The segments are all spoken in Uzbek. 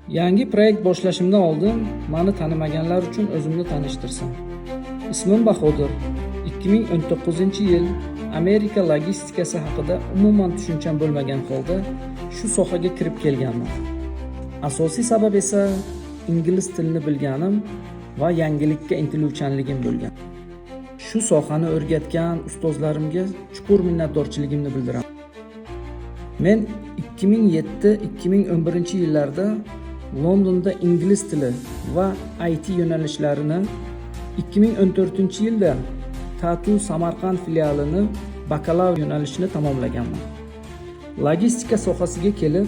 Yangi proyekt boshlashimdan oldin mani tanimaganlar uchun o'zimni tanishtirsam. Ismim Bahodir. 2019-yil Amerika logistikasi haqida umuman tushuncham bo'lmagan holda shu sohaga kirib kelganman. Asosiy sabab esa ingliz tilini bilganim va yangilikka intiluvchanligim bo'lgan. Shu sohani o'rgatgan ustozlarimga chuqur minnatdorchiligimni bildiraman. Men 2007-2011 yillarda Londonda ingliz tili va IT yo'nalishlarini, 2014 yilda Tatu Samarqand filialini bakalavr yo'nalishini tamomlaganman. Logistika sohasiga kelib,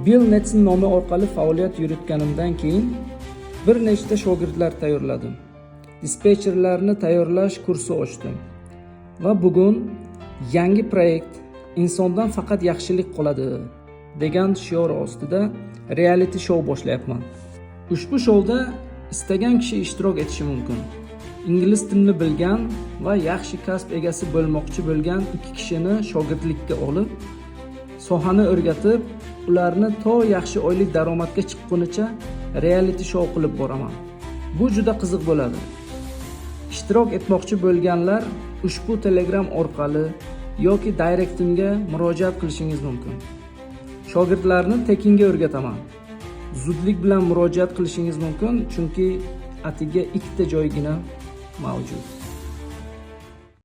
Bill Netson nomi orqali faoliyat yuritganimdan keyin bir nechta shogirdlar tayyorladim. Dispetcherlarni tayyorlash kursi ochdim. Va bugun yangi proyekt, "Insondan faqat yaxshilik qoladi" degan shior ostida reality show boshlayapman. Ushbu shouda istagan kishi ishtirok etishi mumkin. Ingliz tilini bilgan va yaxshi kasb egasi bo'lmoqchi bo'lgan ikki kishini shogirdlikka olib, sohani o'rgatib, ularni to yaxshi oylik daromadga chiqqunicha reality show qilib boraman. Bu juda qiziq bo'ladi. Ishtirok etmoqchi bo'lganlar ushbu Telegram orqali yoki direktimga murojaat qilishingiz mumkin. Shogirdlarni tekinga o'rgataman. Zudlik bilan murojaat qilishingiz mumkin, chunki atiga ikkita joygina mavjud.